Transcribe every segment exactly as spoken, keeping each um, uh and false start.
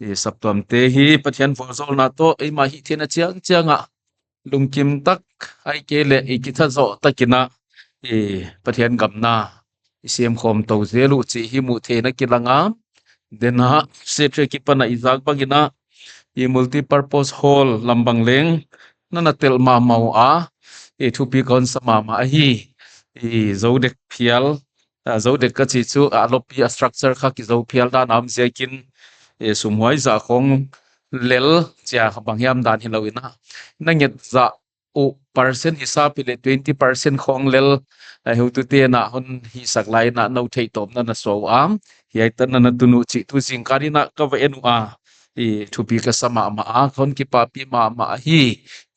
i saptuamte hi Pathian vualzawlna toh eimah hihtheihna chiangchiang ah lungkim tak, ahihkeileh i kithazoh takin a, i Pathian gam na i semkhawm tou zel uh chih hi muh theihna kilang a. Dena Secretary akipan a i zak bangin a, i multi-purpose hall lam bang leng na na tel mahmah ua, i thupi kon sa mahmah ahi. I zo dek phial, a, zo dek ka chih chu a lopi a structure kha kizo phial dan a om ziakin, i sumhuai zah khong lel chia bang hiam dan hilou in a, na nget zah uh percent hisap hileh twenty percent khong lel, a, heutute'n a hon hihsak lai in a nou theihtawpna na suah ua, hiai tan na na tun uh chih tu zingkal in a ka va en ua, i thupi ka sa mahmah a, kon kipapi mahmah ahi.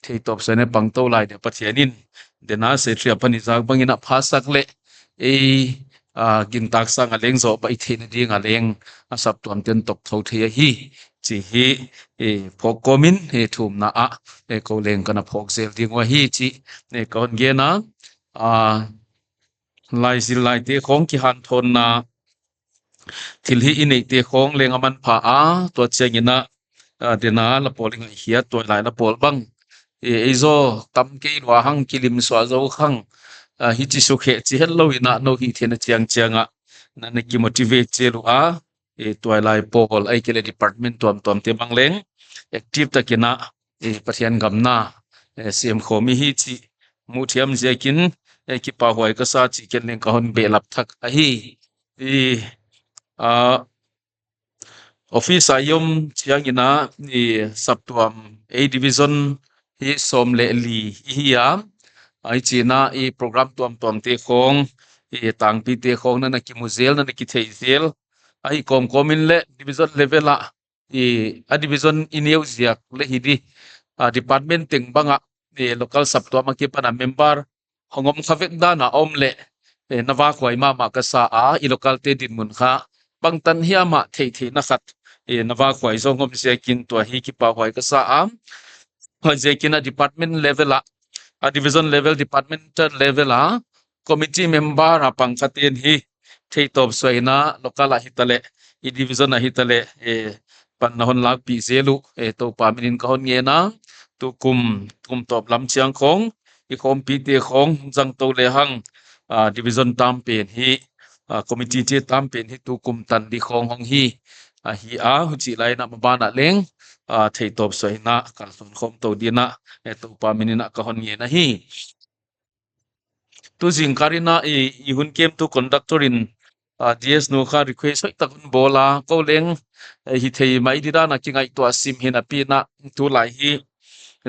Theihtawp suah in a pang tou lai dia Pathian in, dena Secretary apan i zak bangin a phasak leh ei, a, gintak sang a leng zoh baih theihna ding a leng a saptuamte'n tawk thou thei ahi chih hi, e, phawk kawmin, e, thumna ah, e, kou leng ka na phawk zel ding uh ahi chih, e, kon gen a, a, laizil laite khong kihanthawnna thil hi i neihte khong leng a manpha a, tua chiangin a, a, dena la pawl i ngaihkhiat tuailai la pawl bang, e, ei zaw tam kei lua hang kilim suah zou khang, a, hichi sukhe chi hetlou in a nou hihtheihna chiangchiang ah na na kimotivate zel ua, e, tuailai pawl ahihkeileh department tuamtuamte bang leng active takin a, e, Pathian gam na, e, semkhawm i hi chih muh thiam ziakin, e, kipahhuai ka sa chih ken leng ka hon behlap thak ahi. I, a, office a i om chiangin a, i saptuam, ei division hi sawm leh li i hi a, a, hichi'n a i program tuamtuamte khong, i tangpite khong na na kimu zel, na na kithei zel, ahi kawmkawmin leh division level ah, i, a division i neu ziak leh hi di, a, department teng bang ah, i local saptuam akipan a member hong om kha vek dan a om leh, e, na vakhuai mahmah ka sa a, i localte dinmun kha bangtan hiam a theihtheihna khat, e, na vakhuai zaw hong om ziakin tua hi kipahhuai ka sa a. Huaiziakin a department level ah, a division level, departmental level ah, committee member a pang khate'n hi theihtawp suah in a local ah hitaleh, i division ah hitaleh, e, panna hon lakpih zel uh, e, Toupa minin ka hon ngen a, tukum, kum tawp lam chiang khong, i khawmpite khong zang tou lehang, a, division tam pen hi, a, committee te tam pen hi tukum tan di khong hong hi, a, hi a, huchih lai in a maban ah leng, a, theihtawp suah in a kalsuan khawm tou dingin a, e, Toupa minin a ka hon ngen ahi. Tu zingkal in a i, i hun kemtu conductor in, a, D S nu kha request hoihtak hon bawl a, kou leng, e, hithei mai di dan a kingaihtuah sim hi napi in a tulai hi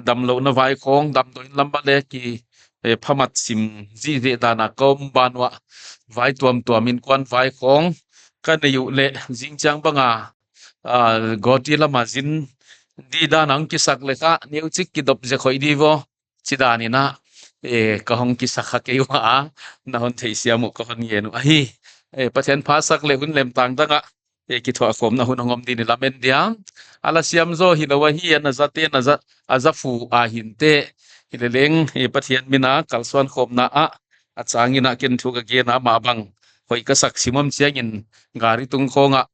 damlouhna vai khong, damdawi in lam bang leh ki, e, phamat sim zihzeh dan a ka om ban uah vai tuamtuam, innkuan vai khong ka nei uh leh zingchiang bang a, a, guwahati lam a zin di dan a hong kisak leh kha neuchik kidop zek hoih di vo chi dan in a, e, ka hong kisak kha kei ua, na hon theisiam uh ka hon ngen uh ahi. E, Pathian phasak leh hun lemtang dang ah, e, kithuahkhawmna hun hong om ding in i lamen dia. A la siam zaw hilou ahi, a na zate, na za, a za fu a hinte. Hileleng, e, Pathian min a kalsuan khawmna ah, a chang in a ken thu ka gen a mah bang hoih ka sak sim om chiangin gari tung khong ah,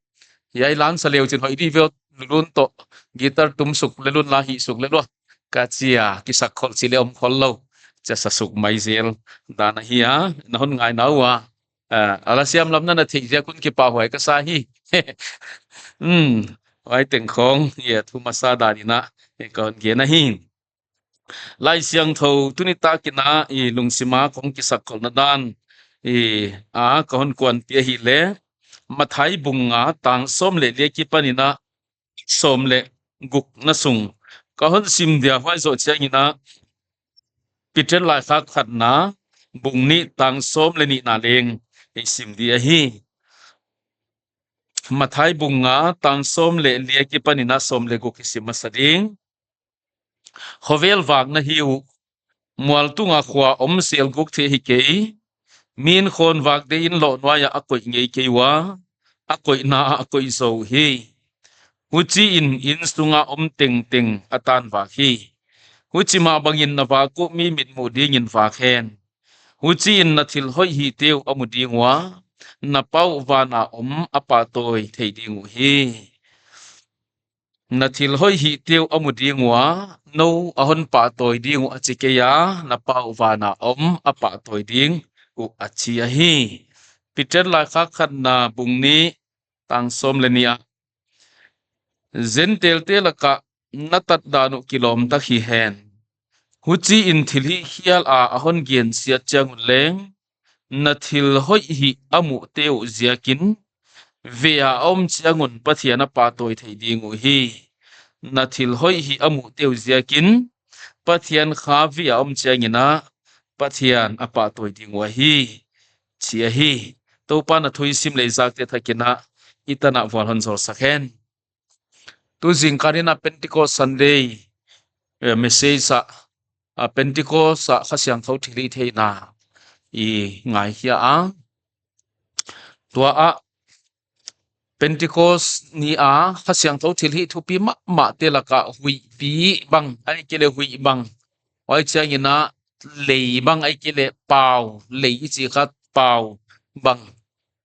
hiai lan sa leu chin hoih di ve aw, Lulun toh guitar tum suk lel un la, hih suk lel un ka chi a, kisak khol chi leh om khollou, chia sa suk mai zel dan ahi a, na hon ngaina ua, a, a la siam lam na na theih ziak un kipahhuai ka sa hi. Hmm, huai teng khong, e, thu masa dan in a, e, ka hon gen ahi. Laisiangthou tuni tak in a i lungsim a kong kisak kholhna dan, i, a, ka hon kuanpih ahihleh, Matthai bung nga tang sawm leh li akipan in a sawm leh gukna sung ka hon sim dia, huai zoh chiang in a Peter laikhak khatna bung nih tang sawm leh nihna leng i sim di ahi. Matthai bung nga tang sawm leh li akipan in a sawm leh guk i sim masa ding. Khovel vak na hi uh, mual tung a khua om selguk theih hi kei. Min khawn vak deuh in loh nuai ah a koih ngei kei ua, a koihna ah a koih zou hi. Huchiin innsung a om tengteng a tan vak hi. Huchi mah bangin na vak uh mi mitmuh dingin vak hen. Huchiin na thil hoih hihte uh a mu ding ua, na Pa uh van a om a pahtawi thei ding uh hi. Na thil hoih hihte uh a mu ding ua, nou a hon pahtawi ding uh a chi kei a, na Pa uh vana om a pahtawi ding uh a chi ahi. Peter laikhak khatna bung nih tang sawm leh nih ah, Gentailte lakah na tatdan uh kilawm tak hi hen. Huchiin thilhih khial a a hon gensiat chiang un leng, na thil hoih hih a muhte uh ziakin, ve a om chiang un Pathian a pahtawi thei ding uh hi. Na thil hoih hih a muhte uh ziakin, Pathian kha ve a om chiangin a, Pathian a pahtawi ding uh ahi, chi ahi. Toupa'n a thu i sim leh i zakte thakin a, i tan a vual hon zawlsak hen. Tu zingkal in a Pentecost Sunday, eh, message ah, a Pentecost ah Kha Siangthou thilhihtheihna i ngaihkhia a. Tua ah Pentecost ni a Kha Siangthou thilhih thupi mahmahte lakah huihpi bang, ahihkeileh huih bang, huai chiangin a lei bang, ahihkeileh pau, lei i chih kha pau bang,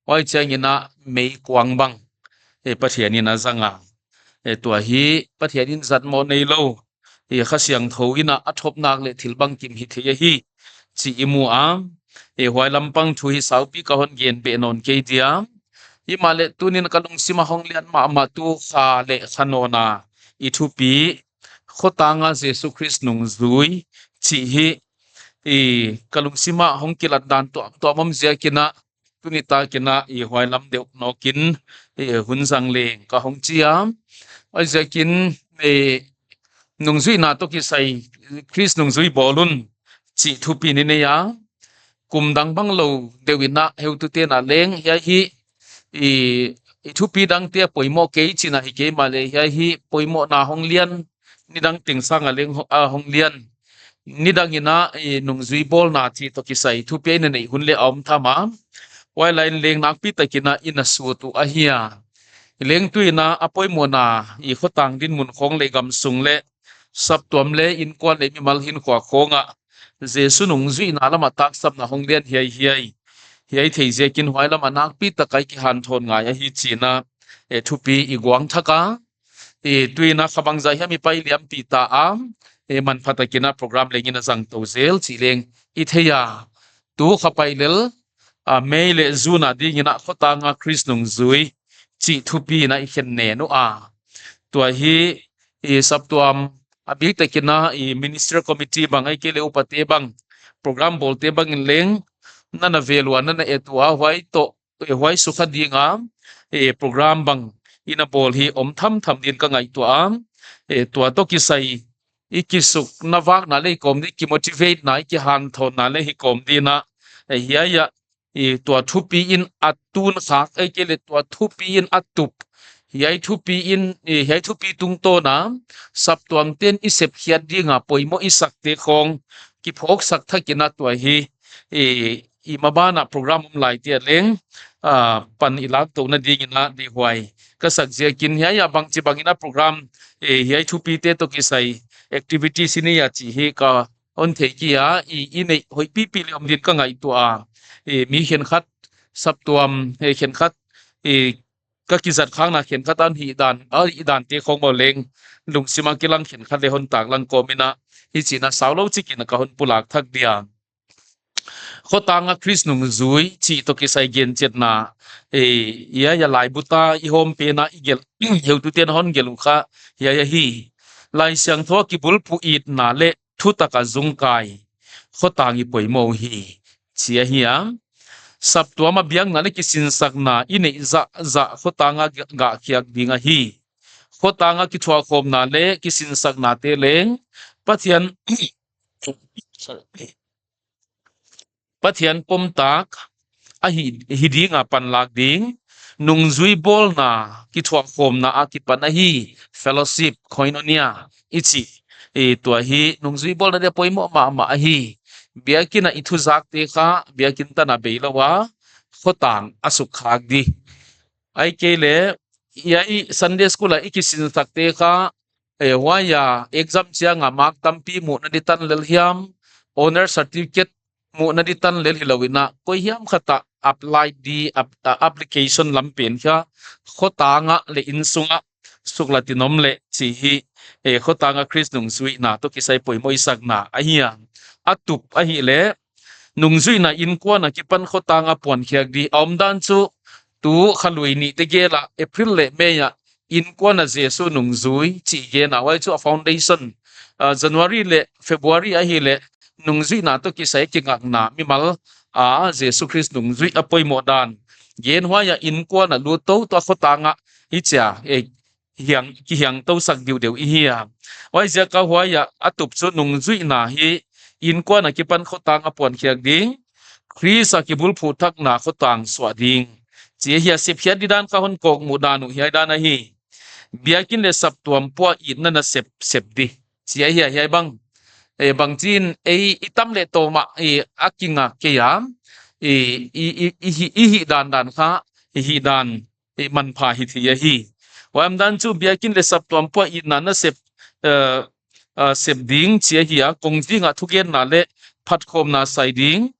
huai chiangin a meikuang bang, eh, Pathian in a zang a. Eh, tua hi Pathian in zat mawh neilou, eh, Kha Siangthou in a a thop nak leh thil bangkim hi thei ahi, chih i mu a. Eh, huai lampang thu hi saupi ka hon gen beh nawn kei dia. Himahleh tuni'n ka lungsim a hong lian mahmah tu kha leh kha nawn a i thupi, Khotang a Jesu Khrist nungzui, chih hi, eh, ka lungsim a hong kilat dan tuamtuam om ziakin a, tuni takin a i huai lam deuh nawkin, eh, hun zang leng ka hong chi a. Huaiziakin, eh, nungzuihna toh kisai, Khrist nungzui bawl un, chih thupi i nei a. Kum dang bang lou deuh in a heutute'n a leng, hiai hi, i, i thupi dangte a poimoh kei chihna hi kei mahleh, hiai hi poimohna hong lian, nidang teng sang a leng ho-, a hong lian. Nidang in a, i, nungzui bawlna chih toh kisai thupi i na neih hun leh a om tham a. Huai lain leng nakpi takin a i na sut uh ahi a. Leng tuin a a poimohna, i, khotang dinmun khawng leh gamsung leh saptuam leh innkuan leh mimal hinkhua khawng ah Jesu nungzuihna lam a taksapna hong lian hiaihiai. Hiai thei ziakin huai lam a nakpi tak a i kihanthawn ngai ahi chi'n a, eh, thupi i guang thak a. Eh, tuin a kha bangzah hiam i pai liampih ta a, eh, manpha takin a program leng in a zang tou zel chih leng i thei a. Tu kha pai lel, ah, May leh June a dingin a Khotang a Khrist nungzui, chih thupi in a i khen nen uh a. Tua hi, i, saptuam, a bik takin a, i, ministerial committee bang, ahihkeileh upate bang, program bawlte bang in leng, na na vel ua, na na et ua, huai toh, eh, huai sukha ding a, eh, program bang i na bawl hi om thamtham dingin ka ngaihtuah a. Eh, tua toh kisai, i kisukna vakna leh hi kawm ding, kimotivate na, i kihanthawnna leh hi kawm dingin a, eh, hiai ah, i, tua thupi in a tun khak, ahihkeileh tua thupi in a tup, hiai thupi in, i, hiai thupi tungtawn a saptuamte'n i sepkhiat ding a poimoh i sakte khawng kiphawksak thakin a tua hi, i, i maban a program om laite ah leng, ah, pan i lak touhna dingin a deihhuai ka sak ziakin hiai ah bangchibang in a program, eh, hiai thupite toh kisai activities i nei a chih hi ka hon thei kei a, i, i neih hoih pipi leh om dingin ka ngaihtuah a. I, mi khenkhat saptuam, eh, khenkhat, i, ka kizat khakna khenkhat a hih dan, a hih dante khawng aw leng, lungsim a kilang khenkhat leh hon taklang kawm in a, hichi'n a saulou chikin a ka hon pulak thak dia. Khotang a Khrist nungzui chih toh kisai genchetna, eh, hiai ah laibu ta i hawm pen a i gelh, heutute'n hon gelh uh kha, hiai ahi. Laisiangthou a kibulphuh itna leh thutak a zungkai, khotang i poimoh uh hi, chi ahi a. Saptuam a biakna leh kisinsakna i neih zahzah khotang a gah, gahkhiak ding ahi. Khotang a kithuahkhawmna leh kisinsaknate leng, Pathian, sorry. Pathian pomtak a hi, hi ding a panlak ding, nungzui bawlna kithuahkhawmna a kipan ahi, fellowship, koinonia, i chih. I, tua hi nungzui bawlna dia poimoh mahmah ahi. Biakin a i thuzakte kha, biakin tan a beilou a, khotang a sukkhak di. Ahihkeileh, hiai Sunday school a i kisinsakte kha, eh, huai a exam chiang a mark tampi muhna di tan lel hiam, honor certificate muhna di tan lel hilou in a, koi hiam khat a apply di, ap-, a, application lam pen kha, khotang a leh innsung a suklat in om leh chih hi, eh, khotang a Khrist nungzuihna toh kisai poimoh i sakna ahi a. A tup ahihleh, nungzuihna innkuan akipan khotang a puankhiak di. A omdan chu tu kha lui nihte gel a April leh May a innkuan a Jesu nungzui chih gen a, huai chu a foundation. Ah, January leh February ahihleh nungzuihna toh kisai kingakna mimal a Jesu Khrist nungzuih a poimoh dan gen, huai a innkuan a lut tou toh a khotang a hichia, eh, hiang, kihiang tou sak diudeu i hi a. Huaiziak a huai a a tup chu nungzuihna hi innkuan akipan khotang a puankhiak ding, Khrist a kibulphuh thakna khotang suah ding. Chih ahi a. Sepkhiat didan kha hon kawkmuh dan uh hiai dan ahi. Biakin leh saptuam pua itna nasep sep di. Chih ahi a, hiai bang. Eh, bangchin, ei, i tam leh tawm a, eh, a kingak kei a. Eh, i, i, i, hih, i hih dandan kha, i hih dan, eh, manpha hi thei ahi. Huai omdan chu biakin leh saptuam pua itna nasep, eh, ah, sep ding chih ahi a, kongzing a thugenna leh phatkhawmna sai ding.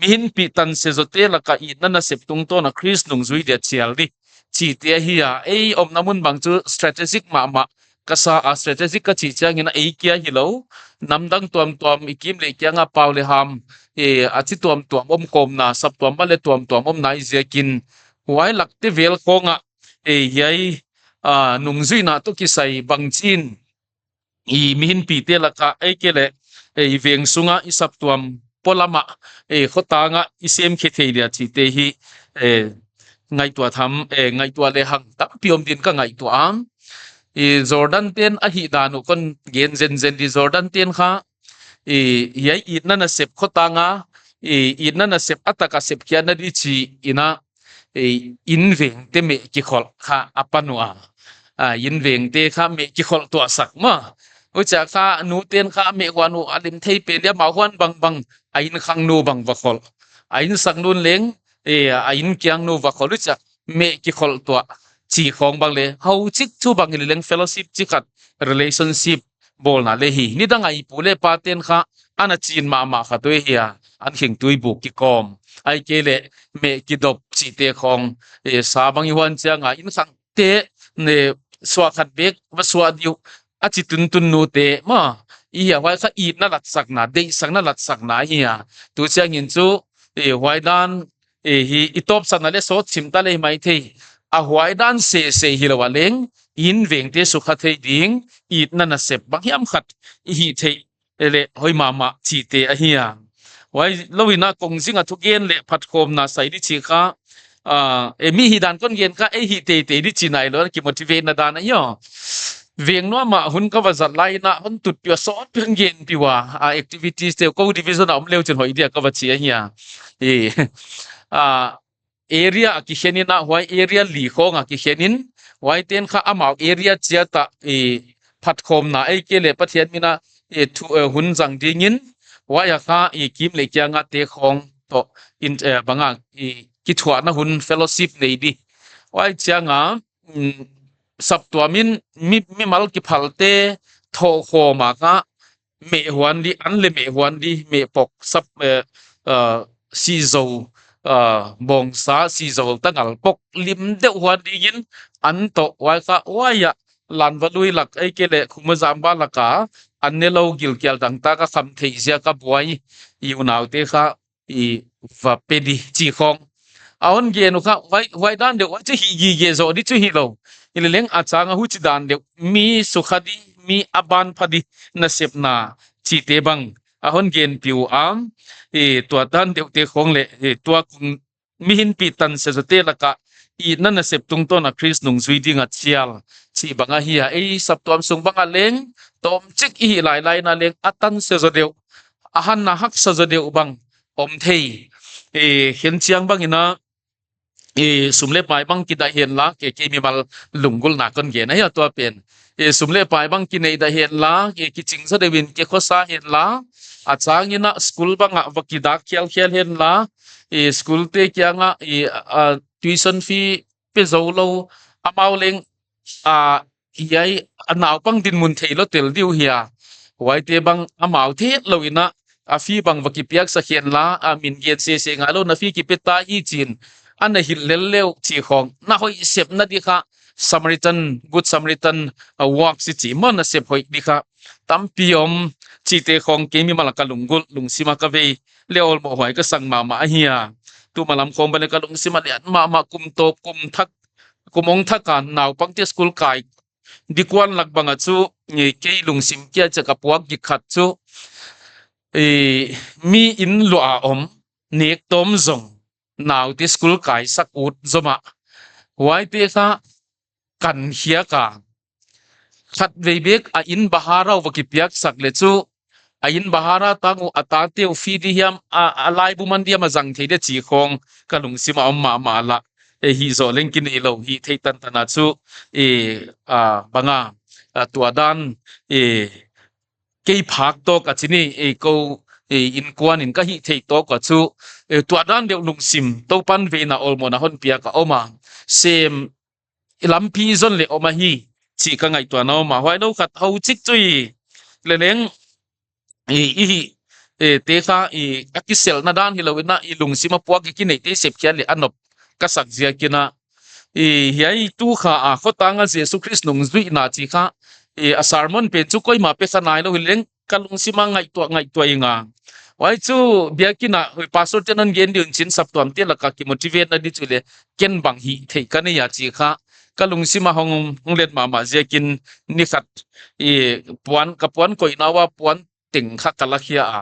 Mihinpih tanse zawte lak a itna nasep tungtawn a Khrist nungzui dia chial di. Chihte ahi a, ei omna mun bang chu strategic mahmah ka sa a, strategic ka chih chiangin a ei kia hilou. Namdang tuamtuam i kim leh kiang a pau leh ham, eh, a chi tuamtuam omkhawmna, saptuam bang leh tuamtuam omna i ziakin. Huai lakte vel khawng a, eh, hiai, ah, nungzuihna toh kisai bangchin i mihinpihte lak a, ei kei leh, eh, i veng sung a, i saptuam polam a, eh, khotang a i semkhe thei dia chihte hi, eh, ngaihtuah tham, eh, ngaihtuah lehang tampi om din ka ngaihtuah a. I Jordan ten a hihdan uh kon gen zenzen di. Jordan ten kha, i, hiai itna nasep khotang a, i, itna nasep a tak a sepkhiatna di chih in a, eh, inn vengte meh kikholh kha a pan ua. Ah, inn vengte kha meh kikholh tuah sak maw. Huchia kha nuten kha meh huan uh a lim thei pen dia, amau huan bangbang, a inn khangnu bang va kholh. A inn saknu leng, eh, a inn kiangnu va kholh. Huchia meh kikholh tuah chih khawng bang leh, hau chik chu bang i leng fellowship chi khat, relationship bawlna leh hi. Nidang a i pu leh pa ten kha, ana chin mahmah khat uh ahi a, an khingtui buk kikawm. Ahihkeileh meh kidop chihte khawng, eh, sa bang i huan chiang a, inn khangte, ne, suah khat bek va suah di uh, a chi tuntun nute maw. I hia huai kha itna latsakna, deihsakna latsakna ahi a. Tu chiangin chu, eh, huai dan, eh, hi i tawpsakna leh sawt chim ta leh hi maithei. A huai dan sese hilou a leng, inn vengte sukha thei ding itna nasep banghiam khat i hih theih leh hoih mahmah chihte ahi a. Huailou in a kongzing a thugen leh phatkhawmna sai di chih kha, ah, eh, mi hihdan kon gen kha, ei hih teitei di chih nailou, kimotivate na dan ahi a. Veng nuam a hun ka va zat lai in a, hon tutpih ua, sawtpih hon genpih ua, ah, activities te, kou division a om leu chin hoih dia ka va chi ahi a. Eh, ah, area a kikhen in a, huai area li khawng a kikhen in, huaiten kha amau area chiat a, eh, phatkhawmna, ahihkeileh Pathian min a, eh, thu, eh, hun zang dingin, huai a kha, eh, kim leh kiang a te khawng toh, in, eh, bang a, eh, kithuahna hun fellowship nei di. Huai chiang a, mm, saptuam in mi, mimal kiphalte thohkhawm a kha, meh huan di, an leh meh huan di, meh pok sap, eh, eh, sihzou, eh, bawngsa, sihzou tangal pok lim deuh huan dingin an toh, huai kha, huai a, Lanva lui lak, ahihkeileh Khumuzamba lak a, an nelou gilkial dangtak a kham theih ziak a buai, i unaute kha, i va pe di chih khawng. A hon gen uh kha, huai, huai dan deuh, huai chu hih gige zoh di chu hilou. Hileleng a chang a huchi dan deuh, mi sukha di, mi a ban pha di nasepna chihte bang a hon genpih ua, eh, tua dan deuhte khawng leh, eh, tua kong, mihinpih tanse zawte lak a itna nasep tungtawn a Khrist nungzui ding a chial chih bang ahi a. Ei saptuam sung bang a leng, tawmchik i hih lailai in a leng, a tanse zaw deuh, a hanna haksa zaw deuh bang om thei. Eh, khenchiang bang in a, eh, sum leh pai bang kidah hen la, kei, kei mimal lunggulhna kon gen ahi a tua pen. Eh, sum leh pai bang kineih dah hen la, eh, kiching zaw deuh in kikhosa hen la, a chang in a school bang a va kidak khialkhial hen la, eh, school te kiang a, eh, ah, tuition fee pe zoulou, amau leng, ah, hiai a naupang dinmun theilou tel di uh hia. Huaite bang amau theilou in a, a fee bang va kipiaksak hen la, a min gen sese ngailou in a fee kipe ta hi chi'n, ana hilh lel leu chih khawng, na hoih sepna di kha, Samaritan, Good Samaritan, a work si chi maw, nasep hoih di kha tampi om chihte khong kei mimal a ka lunggulh, lungsim a ka vei leh awlmoh huai ka sak mahmah ahi a. Tuma lam khong bang leh ka lungsim a lian mahmah, kum tawp, kum thak, kum hong thak a naupangte school kai di kuan lak bang a chu, eh, kei lungsim kia chak a puak gik khat chu, eh, mi inn luah a om, nek tawm zong, naute school kai sak ut zomah, huaite kha kan hiak a, khatvei bek a inn bahara uh va kipiak sak leh chu, a inn bahara tang uh, a tate uh fee di hiam, a, a laibu man di hiam a zang thei di chih khong ka lungsim a om mahmah la. Eh, hih zoh leng kinei lou, hih theih tantan a chu, eh, a, bang a, a, tua dan, eh, kei phak tawk a chi ni, eh, kou, eh, innkuan in ka hih theih tawk a chu, eh, tua dan deuh lungsim, Toupan veina awlmohna hon piak a om a, sem i lampi zon leh om ahi, chih ka ngaihtuahna om a. Huai nou khat hou chik chu i leleng, i, i hih, eh, te kha, i, a kiselna dan hilou in a, i lungsim a puak i kineihte sepkhiat leh a nop ka sak ziak in a, i, hiai tu kha a khotang a Jesu Khrist nungzuihna chih kha, i, a sermon pen chu koimah pe kha nailou hileng, ka lungsim a ngaihtuah, ngaihtuah ing a. Huai chu biakin a, hui pastor te'n hon gen di uh chin saptuamte lak a kimotivate na di chu leh, ken bang hih theih ka nei a chih kha ka lungsim a hong, hong let mahmah ziak in ni khat, i, puan, ka puan koihna ua puan teng kha ka la khia a,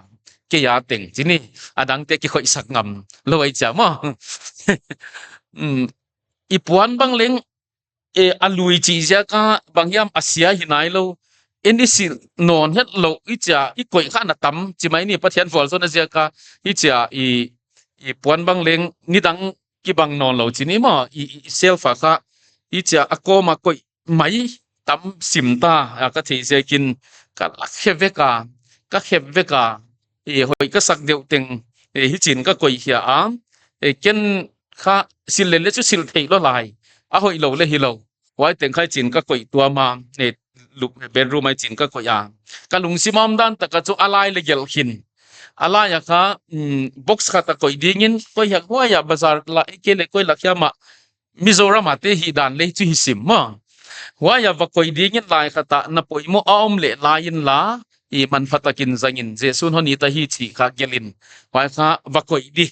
kei a teng chi ni, a dangte kikhoihsak ngam lou ai chia maw. Mm, i puan bang leng, eh, a lui chih ziak a bang hiam a sia hi nailou, en i silh nawn hetlou i chia, i koih kha na tam chi mai ni, Pathian vualzawlna ziak a i chia, i, i puan bang leng nidang kibang nawnlou chi ni maw, i, i, i shelf a kha i chia a kawm a koih mai tam sim ta, a ka theih ziak in ka la khe vek a, ka khe vek a, i hoih ka sak deuh teng, eh, hichi'n ka koih hia a, eh, ken kha silh leh leh chu silh theih lou lai, a hoihlou leh hilou, huai teng kha hichi'n ka koih tuam a, eh, lu-, bedroom ah hichi'n ka koih a, ka lungsim a om dan tak a chu a lai leh gelh khin, a lai a kha, mm, box khat a koih ding in, koi hiam huai a bazar lak, ei kei leh koi lak hiam a, Mizoram a te hih dan leh chu hi sim maw. Huai a va koih ding in lai khat a na poimoh a om leh la in la, i manpha tak in zang in, Jesu'n hon it ahi chih kha gelh in, huai kha va koih di.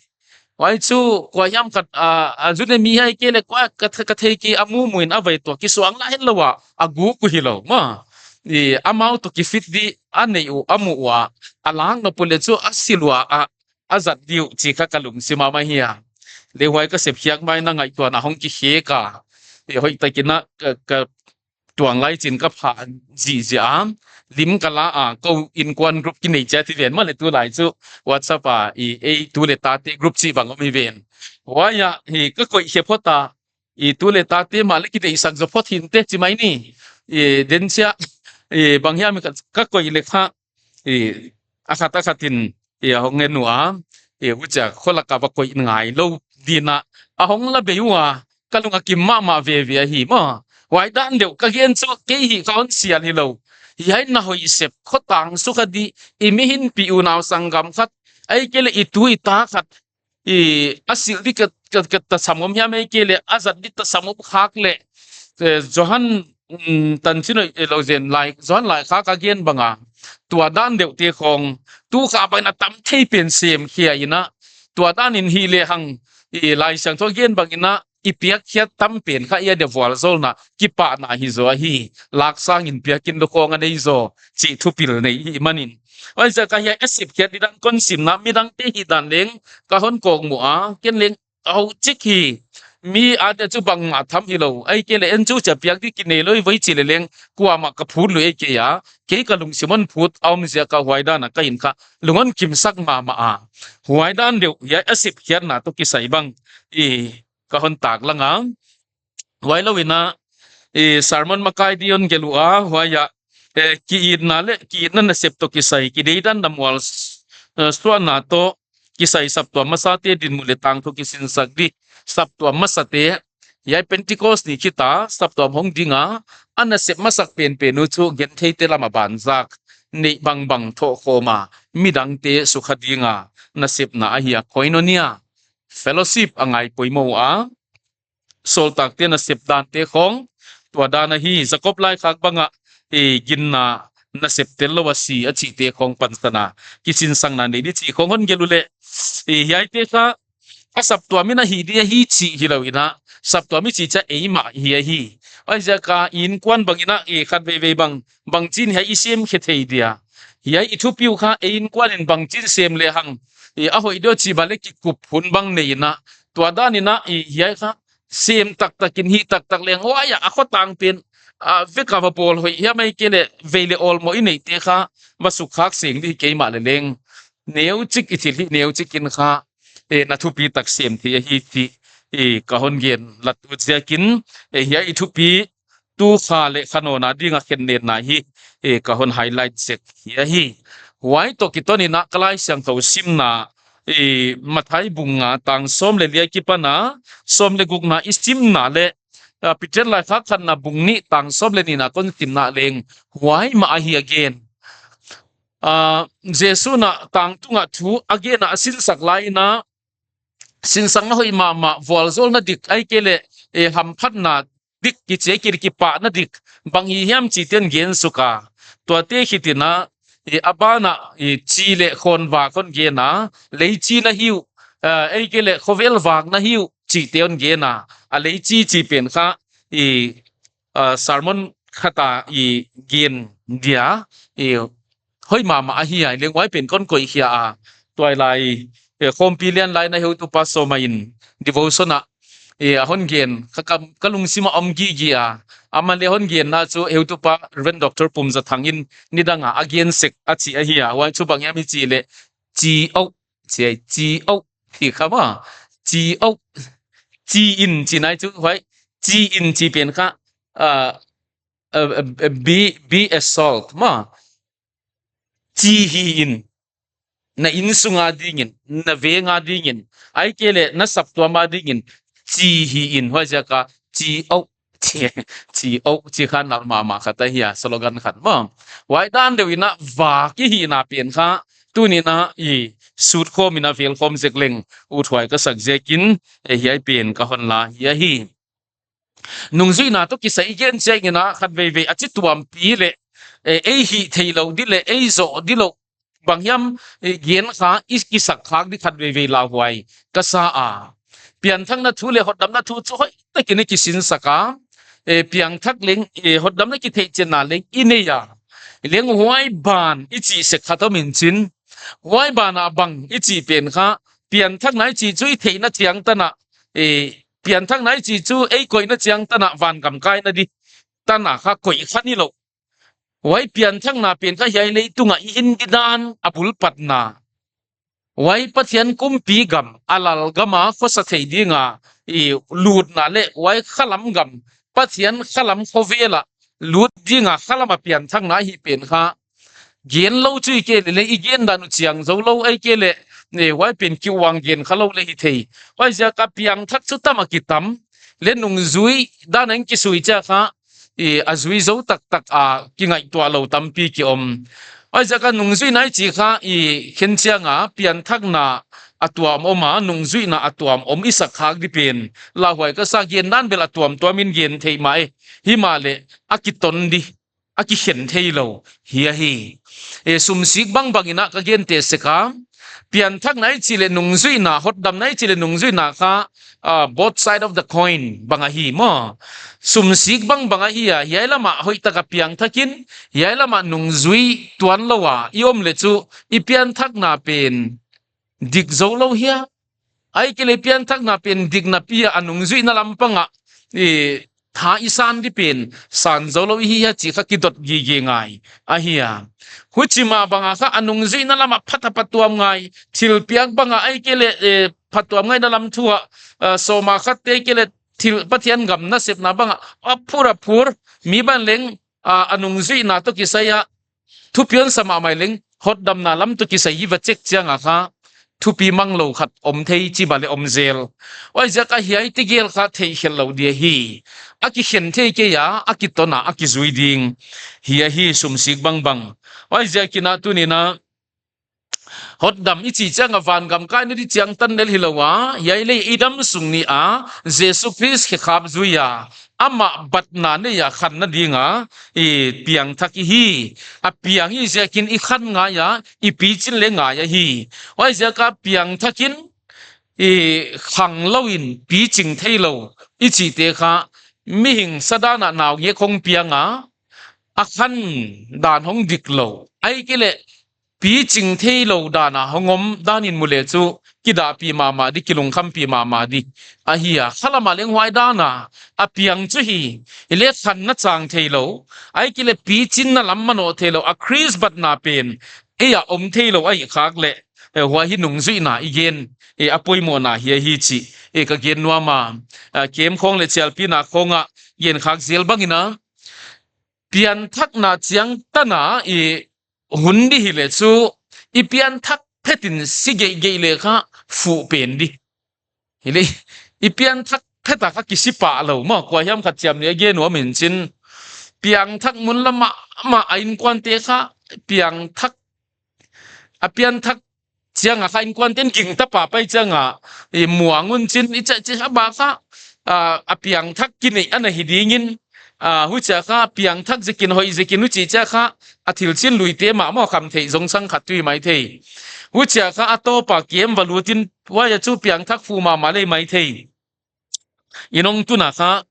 Huai chu kua hiam khat, a, a zu ne mi hiam ei kei leh kua ka, ka thei kei a mumu in a vai tuak kisuang la hetlou a, a guk uh hilou maw. I, amau toh kifit di a neih uh, a muh ua, a lak nop uh leh chu a silh ua, a, a zat di uh chih kha ka lungsim a om ahi a. Leh huai ka sepkhiak mai in a ngaihtuahna hong kikhek a, i hoih tak in a ka, ka tuang lai chi'n ka phah zihziah a, lim ka la a, kou innkuan group kinei chia ti ven maw leh tulai chu WhatsApp a, i, ei tu leh tate group chih bang om hi ven. Huai a, hi ka koih khe phot a, i tu leh tate mah leh kideihsak zaw phot hinte chi mai ni. I, den chia, i, bang hiam ka, ka koih leh kha, i, a khat a khat in, i, a hong en ua, i, huchia kholak a va koih ngailou di'n a, a hong la bei ua, ka lung a kim mahmah veve ahi maw. Huai dan deuh ka gen chu kei hih ka hon sial hilou. Hiai na hoih sep, khotang sukha di, i mihinpih unau sanggam khat, ei kei leh i tu i ta khat, i, a silh di ka, ka, ka tasam om hiam ei kei leh, a zat di tasam om khak leh, eh, Johan, mm, tan chin hoih, eh, lou zen lai, Johan laikhak a gen bang a, tua dan deuh te khong, tu kha bang in a tam thei pen sem khia in a, tua dan in hi lehang, i, Laisiangthou a gen bang in a, i piakkhiat tam pen kha i a dia vualzawlna, kipahna hi zaw ahi, lak sang in piak in lou khong a nei zaw, chih thupil nei i hih man in. Huaiziak a hiai a sepkhiat di dan kon sim na, midangte hih dan leng ka hon kawkmuh a, ken leng a hou chik hi. Mi a dia chu bangmah tham hilou, ei kei leh en chu chia piak di kinei lou i voi chi leh leng, kuamah ka phut lou ei kei a, kei ka lungsim hon phut a om ziak a huai dan a ka in kha, lung hon kimsak mahmah a. Huai dan deuh, hiai a sepkhiatna toh kisai bang, i, ka hon taklang a. Huai lou in a, i, sermon makai di hon gelh ua, huai a, eh, kiitna leh, kiitna nasep toh kisai, kideidanna mual s-, eh, suahna toh kisai saptuam masate dinmun leh tangthu kisinsak di, saptuam masate, hiai Pentecost ni khit a, saptuam hong ding a, a nasep masak penpen uh chu gentheite lam a banzak, neih bangbang thoh khawm a, midangte sukha ding a, nasepna ahi a, koinonia, fellowship a ngai poimoh a, sawltakte nasep dante khong tua dan ahi. Jakob laikhak banga, eh, ginna nasep tel lou a si a chihte khong pansan a kisinsakna nei di chih khong hon gelh uleh, eh, hiaite kha a saptuam in a hih di ahi chih hilou in a, saptuam i chih chiang eimah hi ahi. Huaiziak a innkuan bang in a, eh, khatveivei bang, bangchin hiai i sem khe thei dia. Hiai i thupi uh kha ei innkuan in bangchin sem lehang, eh, a hoih diam chih bang leh kikup hun bang nei in a, tua dan in a, eh, hiai kha sem taktak in hih taktak leng huai a, a khotang pen, ah, vek a va bawl hoih hiam ahihkeileh vei leh awlmoh i neihte kha va sukkhak seng di keimah leh leng. Neuchik i thil hih neuchik in kha, eh, na thupi tak sem thei ahi chih, eh, ka hon gen lat ut ziakin, eh, hiai i thupi tu kha leh kha nawn a ding a khen nenna hi, eh, ka hon highlight sek hi ahi. Huai toh kiton in a ka Laisiangthou simna, eh, Matthai bung nga tang sawm leh li a kipan a sawm leh gukna i simna leh, ah, Peter laikhak khatna bung nih tang sawm leh nihna kon simna leng huai mah ahi a gen. Ah, Jesu'n a tang tunga thu a gen a, a sinsak lai in a, sinsakna hoih mahmah, vualzawlna dik, ahihkeileh, eh, hamphatna dik, kichih, kipahna dik bang hi hiam chihte hon gen suk a. Tuate khit in a, eh, a ban ah, eh, chi leh khawn vak hon gen a, lei chi na hi uh, eh, ahihkeileh khovel vak na hi uh chihte hon gen a. A lei chi chih pen kha, eh, ah, sermon khat a i gen dia, eh, hoih mahmah ahi a, leng huai pen kon koih khia a. Tuailai, eh, khawmpi lian lai in a heutupa Sawma in devotion ah, eh, a hon gen, ka, ka, ka lungsim a om gige a. Aman leh hon genna chu heutupa Reverend Doctor Pumzathang in nidang a a gen sek a chih ahi a. Huai chu bang hiam i chih leh, chi au, chi ai, chi au, chi kha ma, chi au, chi in, chi nai chu, huai, chi in chih pen kha, ah, ah, ah, be, be a salt, ma. Chi hi in, na innsung a ding in, na veng a ding in, ahihkeileh na saptuam a ding in, chi hi in, huaiziak a, chi au, chi, chi au, chi kha nal mahmah khat ahi a, slogan khat ma. Huai dan deuh in a vak i hihna pen kha, tuni in a i sut khawm in a vel khawm zek leng, uthuai ka sak ziakin, eh, hiai pen ka hon la hi ahi. Nungzuihna toh kisai i gen chiang in a khatveivei a chituampi leh, eh, ei hih theilou di leh, ei zoh di lou bang hiam, eh, gen kha i kisak khak di khatveivei lauhuai ka sa a. Pianthakna thu leh hotdamna thu chu hoihtak in i kisinsak a. Eh, piangthak leng, eh, hotdamna kitheihchetna leng i nei a. Leng huai ban i chih sek khat om in chin. Huai ban a bang i chih pen kha, pianthakna i chih chu i theihna chiang tan a, eh, pianthakna i chih chu ei koihna chiang tan a vangam kaina di tan a kha koih kha ni lou. Huai pianthakna pen kha hiai leitung a i hin di dan a bul patna. Huai Pathian kumpi gam, a lal gam a khosa thei ding a i lutna leh huai khalam gam, Pathian khalam khovel a lut ding a khalam a pianthakna hih pen kha gen lou chu i ke leh leng i gen dan uh chiang zou lou, ahihkeileh, eh, huai pen kiuang gen kha lou leh hi thei. Huaiziak a piangthak chu tam a kitam leh nungzui dan a hong kisui chiang kha, eh, a zui zou taktak a kingaihtuah lou tampi ki om. Huaiziak a nungzuihna i chih kha i khen chiang a pianthakna a tuam om a, nungzuihna a tuam om i sak khak di pen lauhuai ka sa, gen dan bel a tuamtuam in gen thei mah e. Himahleh a kiton di, a kikhen theilou hi ahi. Eh, sumsik bangbang in a ka gente sek a, pianthakna i chih leh nungzuihna, hotdamna i chih leh nungzuihna kha, ah, both side of the coin bang ahi maw. Sumsik bangbang ahi a, hiai lam a hoihtak a piangthak in, hiai lam a nungzui tuan lou a i om leh chu i pianthakna pen dik zou lou hia? Ahihkeileh pianthakna pen dik napi a, a nungzuihna lam pang a, eh, tha i san di pen san zou lou i hi hia chih kha kidot gige ngai ahi a. Huchi mah bang a kha a nungzuihna lam a phat a phatuam ngai, thilpiak bang a ahihkeileh, eh, phatuamngaihna lam thu a, eh, sawma khatte ahihkeileh thil Pathian gam nasepna bang a a phur a phur, mi bang leng, ah, a nungzuihna toh kisai a thupi hon sa mahmah leng, hotdamna lam toh kisai i va check chiang a kha thupi mang lou khat om thei chih bang leh om zel. Huaiziak a hiaite gel kha theihkhelh lou di ahi. A kikhen thei kei a, a kiton a, a kizui ding hi ahi sumsik bangbang. Huaiziak in a tuni in a Hotdam i chih chiang a vangam kaina di chiang tan lel hilou a, hiai lei i dam sung ni a, Jesu Khrist khekhap zui a, amah batna nei a khanna ding a, i piangthak i hi, a piang i ziakin i khan ngai a, i pichin leng ngai ahi. Huaiziak a piangthak in, i khanglou in piching theilou, i chihte kha, mihing sa dan a naungek hong piang a, a khan dan hong diklou. Ahihkeileh, piching theilou dan a hong om dan in mu leh chu, kidahpih mahmah di, kilungkhampih mahmah di. Ahi a, khalam a leng huai dan a, a piang chu hi, hileh khanna chang theilou. Ahihkeileh pichinna lam manoh theilou, a Khrist batna pen, ei a om theilou ahih khak leh, eh, huai hi nungzuihna i gen, eh, a poimohna hi ahi chih, eh, ka gen nuam a, ah, kem khong leh chialpihna khong a, gen khak zel bang in a, pianthakna chiang tan a i hun di hileh chu, i pianthak phet in si geihgeih leh kha fuh pen di. Hileh, i pianthak phet a kha kisi pah lou maw, kua hiam khat chiam ni a gen nuam in chin. Piangthak mun lam a, mah a innkuante kha, piangthak, a pianthak chiang a kha innkuante'n gingta pahpah chiang a, i muang un chin i chah chih a bah kha, a, a piangthak kinei ana hi ding in, a, huchia kha piangthak ziakin hoih ziakin huchi chia kha, a thil chin luite mahmah kham theih zong sang khat tuh hi maithei. Huchia kha a tawp a kem va lut in huai a chu piangthak fuh mahmah lei maithei. Inn hong tun a kha,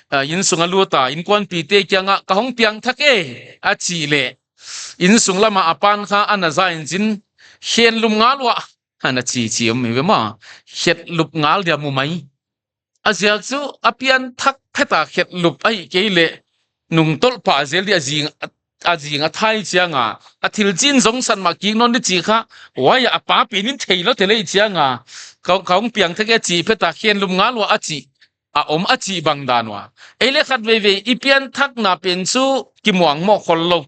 a, innsung a lut a, innkuanpihte kiang a, ka hong piangthak e, a chih leh. Innsung lam a a pa'n kha ana za in chin, khenlum ngal ua, ana chi chi om hi ve maw, khetlup ngal dia mu mai. A ziak chu, a pianthak phet a khetlup ahihkeileh, nungtolh pah zel di a zing, a, a zing a thai chiang a, a thil chin zong san mah kik nawn di chih kha, huai a pa pen in theilou te lei chiang a, ka, ka hong piangthak e chih phet a khenlum ngal ua a chih, a om a chih bang dan ua. Ei leh khatveivei, i pianthakna pen chu kimuang moh khollou.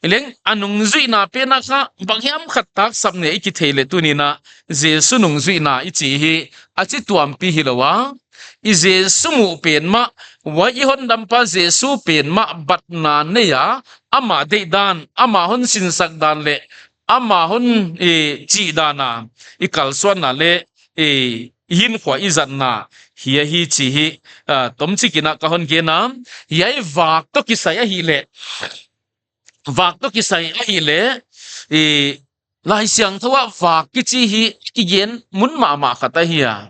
Hileng a nungzuihna pen a kha, bang hiam khat taksap nei i kithei leh tuni'n a, Jesu nungzuihna i chih hi, a chituampi hilou a, i Jesu muh pen mah, huai i hondampa Jesu pen mah batna nei a, amah deih dan, amah hon sinsak dan leh, amah hon, eh, chih dan a, i kalsuanna leh, eh, i hinkhua i zatna, hi ahi chih hi, ah, tomchik in a ka hon gen a, hiai vak toh kisai ahihleh, vak toh kisai ahihleh, i Laisiangthou ah vak kichi hi kigen mun mahmah khat ahi a.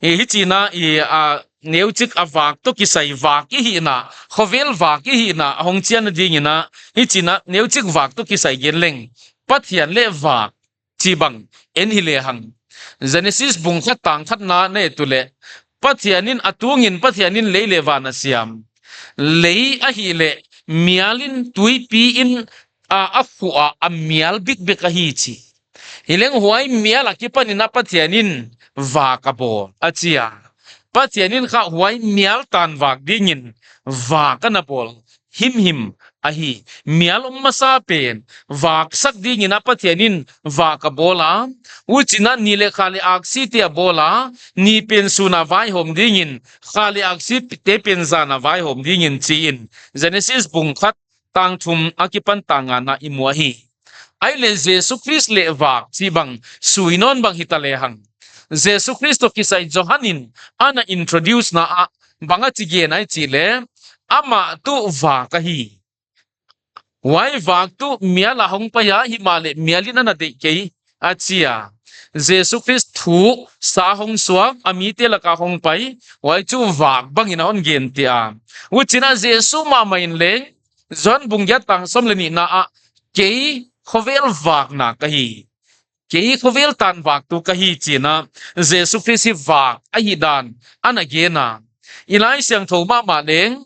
I hichi in a, i, a, neuchik a vak toh kisai vak i hihna, khovel vak i hihna, a hong chianna ding in a, hichi in a neuchik vak toh kisai gen leng. Pathian leh vak, chih bang, en hi lehang. Genesis bung khat tang khatna na et uleh. Pathian in a tung in Pathian in lei leh van a siam. Lei ahihleh mial in tuipi in a, a khu a, a mial bikbik ahi chi. Hileng huai mial akipan in a Pathian in vak a bawl, a chi a. Pathian in kha huai mial tan vak ding in vak ana bawl himhim ahi. Mial om masa pen, vak sak ding in a Pathian in vak a bawl a. Huchi in a ni leh kha leh aksi te a bawl a. Ni pen sun a vaihawm ding in, kha leh aksi te pen zan a vaihawm ding in chi in. Genesis bung khat tang thum akipan tang ngana i mu ahi. Ahihleh Jesu Khrist leh vak chih bang sui nawn bang hita lehang. Jesu Khrist toh kisai Johan in ana introduce na a bang a chi gen ai chih leh, amah tuh vak ahi. Huai vak tuh mial a hong pai a, himahleh mial in ana deih kei, a chi a. Jesu Khrist thu sa hong suak, a mite lak a hong pai, huai chu vak bang in a hon gen te a. Huchi in a Jesu mahmah in leng, Johan bung giat tang sawm leh nihna ah, kei khovel vakna ka hi. Kei khovel tan vak tuh ka hi chi in a, Jesu Khrist hi vak ahihdan ana gen a. I Laisiangthou mahmah leng,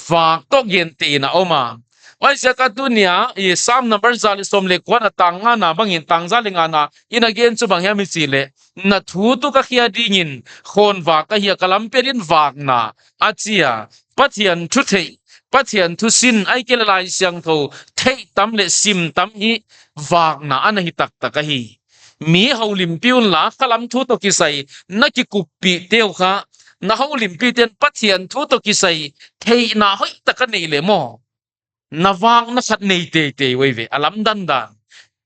vak toh gen te in a om a. Huaiziak a tuni a, i Sam number za leh sawm leh kua na tang ngana bang in tang za leh ngana, in a gen chu bang hiam i chih leh. Na thu tuh ka khia ding in, khawnvak ka hi a ka lampi a din vakna, a chi a. Pathian thu theih, Pathian thu sin, ahihkeileh Laisiangthou, theih tam leh sim tam hi vakna ana hi taktak ahi. Mi houlimpih unla, khalam thu toh kisai, na kikuppih te uh kha, na houlimpih te'n Pathian thu toh kisai, theihna hoihtak a neih leh maw. Na vakna khat nei teitei uh eive, a lamdang dan.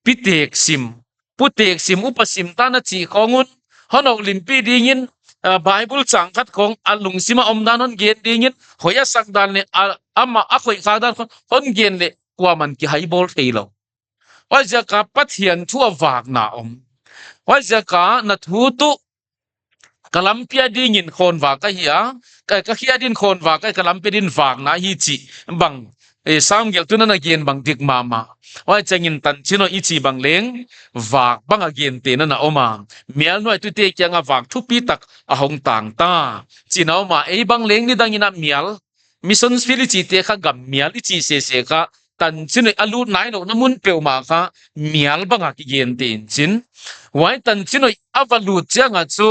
Pitek sim, putek sim, upa sim ta na chih khong un, hon houlimpi dingin, ah, Bible chang khat khong a lungsim a om dan hon gen dingin, hoih a sak dan leh, ah, amah a khoih khak dan khong hon gen leh, kuaman kihaibawl theilou. Huaiziak a Pathian thu a vakna om. Huaiziak a na thu tuh ka lampi a dingin khonvak ahi a, ka, ka khia dingin khonvak ahi, ka lampi a dingin vakna ahi chih bang, eh, Sam gelhtu in ana gen bang dik mahmah. Huai chiangin tanchinhoih i chih bang leng, vak bang a gentehna ana om a. Mial nuaitute kiang a vak thupitak a hong tang ta. Chihna om a, ei bang leng nidang in a mial, mission field i chihte kha gam mial i chih sese kha, tanchinhoih a lut nailouhna mun peuhmah kha mial bang a kigenteh in chin. Huai tanchinhoih a va lut chiang a chu,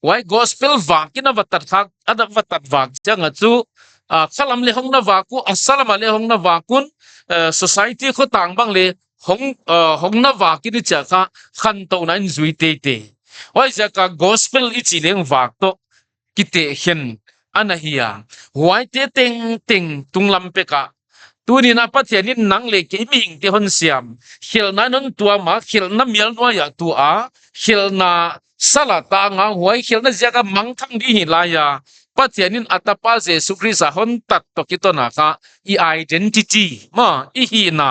huai gospel vak in a va tat khak, a va tat vak chiang a chu, ah, khalam leh hong na vak un, a salam a leh hong na vak un, eh, society khotang bang leh hong, eh, hong na vak in i chih kha, khantouhna in zui teitei. Huaiziak a gospel i chih leng vak toh kitehkhen ana hi a. Huaite tengteng tunglam pek a, tuni'n a Pathian in nang leh kei mihingte hon siam, khelhna in hon tuam a, khelhna mial nuai a tu a, khelhna sal a tang a, huai khelhna ziak a mangthang ding hi lai a, Pathian in a tapa Jesu Khrist a hon tat toh kiton a kha, i identity, maw, i hihna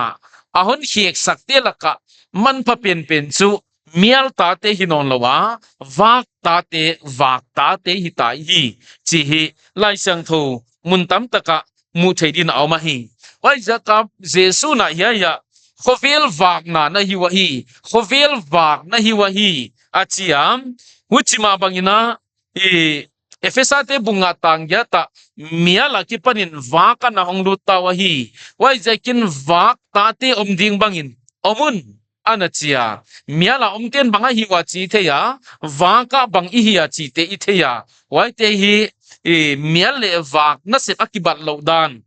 a hon kheksak te lak a manpha penpen chu mial tate hi nawnlou a, vak tate, vak tate hita i hi, chih hi Laisiangthou mun tamtak ah muh theih dingin a om ahi. Huaiziak a Jesu'n a hiai ah, khovel vakna na hi uhi, khovel vak na hi uhi, a chi a. Huchi mah bangin a, i Ephesate bung nga tang giat ah, mial akipanin vak ana hong lut ta uhi. Huaiziakin vak tate om ding bangin om un, ana chi a. Mial a omte'n bang a hi ua chih i thei a, vak a bang i hi a chihte i thei a. Huaite hi, i mial leh vak nasep a kibatlouh dan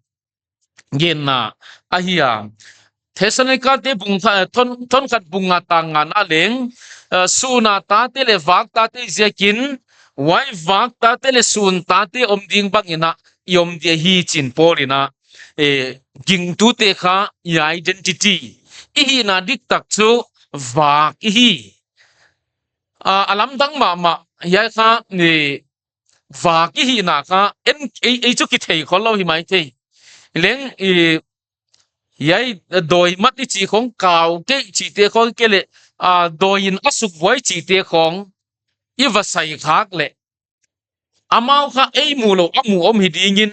genna ahi a. Thessalonikate bung kha-, thon, thon khat bung nga tang ngana leng, eh, sun a tate leh vak tate ziakin, huai vak tate leh sun tate om ding bangin a i om dia hi chi'n Paul in a, eh, gingtute kha i identity, i hihna diktak chu vak i hi. Ah, a lamdang mahmah, hiai kha, eh, vak i hihna kha, en, ei, ei chu kithei khollou hi maithei. Leng, eh, hiai, eh, dawi mat i chih khong, kau kei chihte khong, kei leh, ah, dawi in a suk vuai chihte khong i va sai khak leh, amau kha ei muhlouh a muh om hi dingin,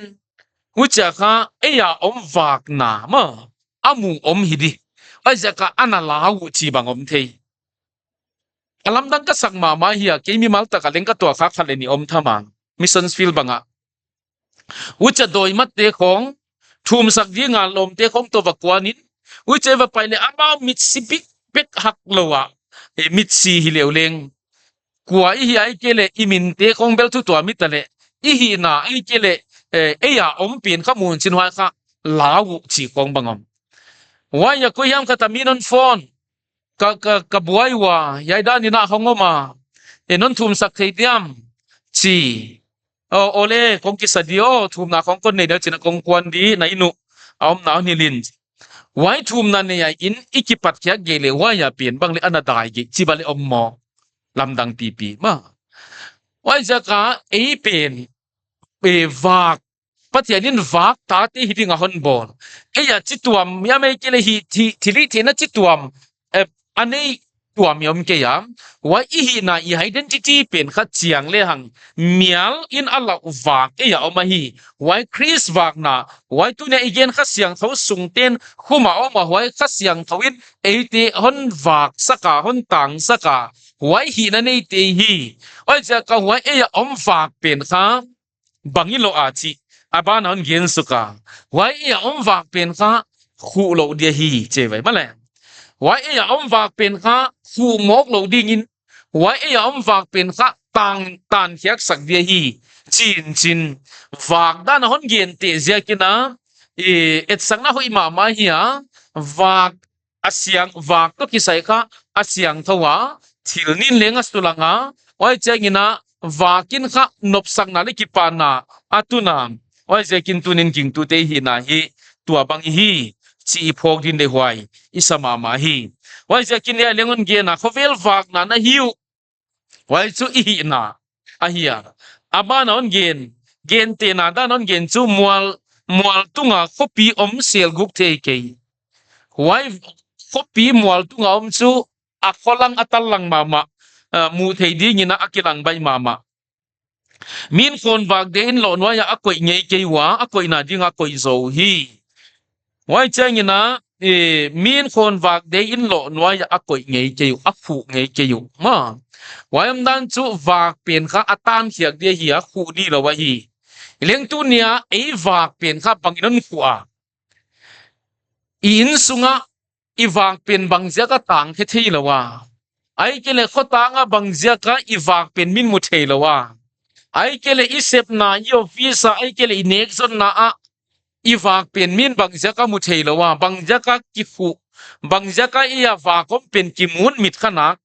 huchia kha ei a om vakna maw, a muh om hi di. Huaiziak a ana lau uh chih bang om thei. A lamdang ka sak mahmah hi a, kei mimal tak a leng ka tuah khak khat leh nih om tham a, missions field bang ah. Huchia dawi matte khong, thumsak ding a lawmte khong toh va kuan in, huchia va pai leh amau mitsi bikbek haklou a, eh, mitsi hi leu leng. Kua i hi ahihkeileh i minte khong bel thu tuam i ta leh, i hihna ahihkeileh, eh, ei a om pen kha muh chi'n huai kha lau uh chih khong bang om. Huai a koi hiam khat a mi'n hon phone, ka, ka, ka buai ua, hiai dan in a hong om a, eh, non thumsak thei diam, chi. Oh, aw leh, kong kisa di aw, thumna khong kon nei di chi'n a kong kuan di, na inn uh a omna hon hilh in. Huai thumna nei a inn i kipat khiak gei leh, huai a pen bang leh ana dai gei, chih bang leh om maw. Lamdang pipi, maw. Huaiziak a ei pen, eh, vak, Pathian in vak tate hi ding a hon bawl. Ei a chituam, hiam ahihkeileh hi, thi, thilhihtheihna chituam, eh, a nei tuam i om kei a. Huai i hihna i identity pen kha chiang lehang, mial in a lauh vak ei a om ahi. Huai Khrist vakna, huai tuni a i gen Kha Siangthou sungte'n khum a om a, huai Kha Siangthou in eite hon vaksak a, hon tangsak a. Huai hihna neite hi. Huaiziak a huai ei a om vak pen kha, bang i lou a chih a ban a hon gen suk a. Huai ei a om vak pen kha, khuh lou dia hi, chi vai maw leh. Huai ei a om vak pen kha, khuh mawk lou dingin, huai ei a om vak pen kha, tang, tan khiaksak dia hi, chi'n chi'n. Vak dan a hon genteh ziakin a, eh, etsakna hoih mahmah hi a, vak a siang, vak toh kisai kha a siangthou a, thil nin leng a sulang a, huai chiangin a, vak in kha nopsakna leh kipahna a tun a, huaiziakin tuni'n gingtute i hihna hi tua bang i hi. chih i phawk ding deihhuai i sa mahmah hi. Huaiziakin hiai leng hon gen a, khovel vakna na hi uh. Huai chu i hihna ahi a. A ban ah hon gen, gentehna dan hon gen chu mual, mual tunga khopi om selguk thei kei. Huai khopi mual tunga om chu a kholang a tallang mahmah, ah, muh theih dingin a kilang baih mahmah. Min khawnvak de in loh nuai ah a koih ngei kei ua, a koihna ding a koih zou hi. Huai chiangin a, eh, min khawnvak de in loh nuai ah a koih ngei kei uh, a khuh ngei kei uh. Ma. Huai omdan chu vak pen kha a tan khiak dia hi a, khuh ni lou ahi. Leng tuni a ei vak pen kha bangin hon khuh a. I innsung ah i vak pen bangziak a tang khe thei lou a. Ahihkeileh khotang ah bangziak a i vak pen min mu thei lou a. Ahihkeileh i sepna, i office ah, ahihkeileh i nekzonna ah i vak pen min bangziak a mu thei lou a. Bangziak a kikhuh, bangziak a i a vak om pen kimun mit kha nak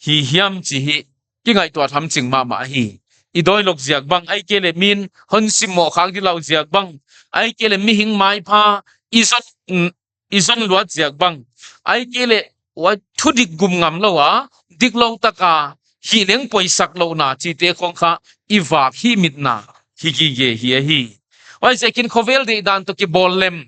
hi hiam chih hi kingaihtuah tham ching mahmah hi. I dawilok ziak bang, ahihkeileh min hon simmoh khak di lou ziak bang, ahihkeileh mihing maipha i zon, mm, i zon luat ziak bang, ahihkeileh huai thudik gum ngam lou a, diklou taka hih leng poisak louhna chihte khong kha i vak hihmitna hi gige hi ahi. Huaiziakin khovel deihdan toh kibawl lem,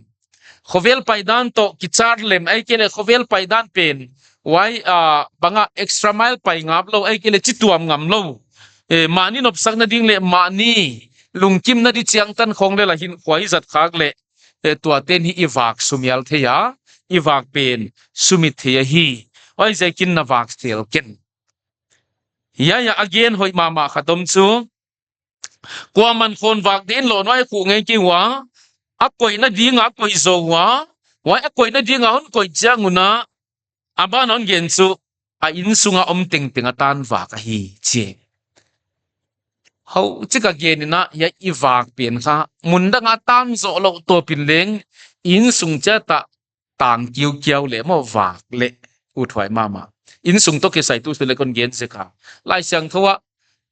khovel paidan toh kichar lem, ahihkeileh khovel paidan pen huai, ah, banga extra mile pai ngap lou, ahihkeileh chituam ngam lou. Eh, mahni nopsakna ding leh mahni lungkimna di chiang tan khong leh la hinkhua i zat khak leh, eh, tuate'n hi i vak sumial thei a, i vak pen sumit thei ahi. Huaiziakin na vak sel ken. Hiai ah a gen hoih mahmah khat om chu, kuaman khawnvak de in loh nuai ah khuh ngei kei ua, a koihna ding a koih zou ua, huai a koihna ding a hon koih chiang un a, a ban ah hon gen chu, a innsung a om tengteng a tan vak ahi chi. Huchik a gen in a, hiai i vak pen kha mun dang a tan zoh lou tawpin leng, i innsung chiat ah tang kiukiau leh maw vak leh uthuai mahmah. Innsung toh kisai tu sule kon gen zek a. Laisiangthou ah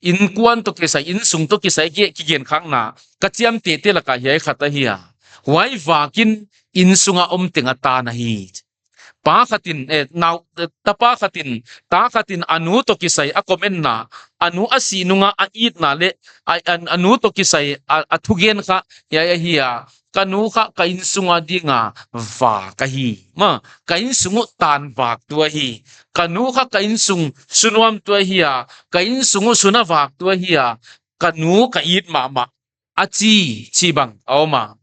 innkuan toh kisai, innsung toh kisai ki, kigen khakna ka chiamtehte laka hiai khat ahi a. Huai vak in innsung a om teng a tan ahi. Pa khat in, eh, nau, eh, tapa khat in, ta khat in a nu toh kisai a comment na, a nu a sih nung a a itna leh, a, a, a nu toh kisai a, a thugen kha hiai ahi a. Ka nu kha ka innsung a ding a vak ahi. Ma, ka innsung uh tan vak tu ahi. Ka nu kha ka innsung sunuam tu ahi a. Ka innsung uh suna vak tu ahi a. Ka nu ka it mahmah, a chi, chi bang a om a.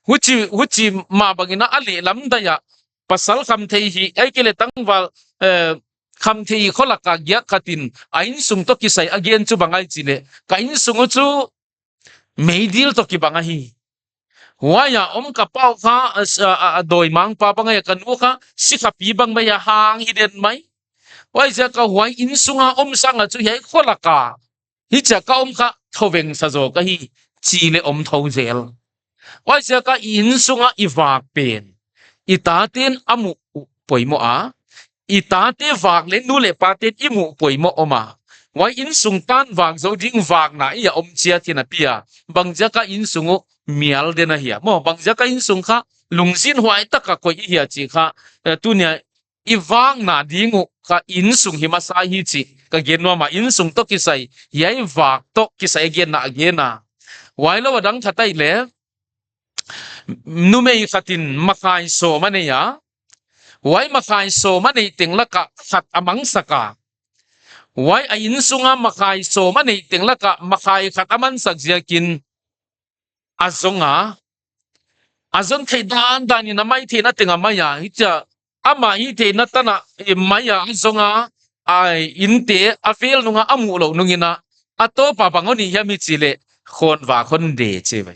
Huchi, huchi mah bangin a lehlam dai a, pasal khamtheih hi, ahihkeileh tangval, eh, khamtheih kholak a giak khat in a innsung toh kisai a gen chu bang ahia chih leh, ka innsung uh chu meidil toh kibang ahi. Huai a om ka pa uh kha, a, a, a, a dawimangpa bang ahi a, ka nu kha sikhapi bang mai a hang hi den mai. Huaiziak a huai innsung a om sang a chu hiai kholak a hichia ka om kha thoveng sa zaw ka hi chi leh om thou zel. Huaiziak a i innsung a i vak pen i tate'n a muh poimoh a, i tate vak leh nu leh pate'n i muh poimoh om a. Huai innsung tan vak zou ding vakna i a om chiat hi napi a, bangziak a innsung uh mial den ahia maw, bangziak a innsung kha lungzinhuai taka koih i hia chih kha, eh, tuni a i vakna ding uh kha innsung hi masa hi chih ka gen nuam a. Innsung toh kisai, hiai vak toh kisai genna a gen a. Huailou a dang khat ahihleh, numei khat in makhai sawm a nei a. Huai makhai sawm a neih teng laka khat a mangsak a. Huai a innsung a makhai sawm a neih teng laka makhai khat a mansak ziakin a zong a, a zon theih dandan in a mai theihna teng a mai a, hichia amah hihtheihna tan a, eh, mai a, a zong a, a innte a vel nung a a muh louh nung in a, a tawp a bang hon hih hiam i chih leh, khawnvak hon de chi ve.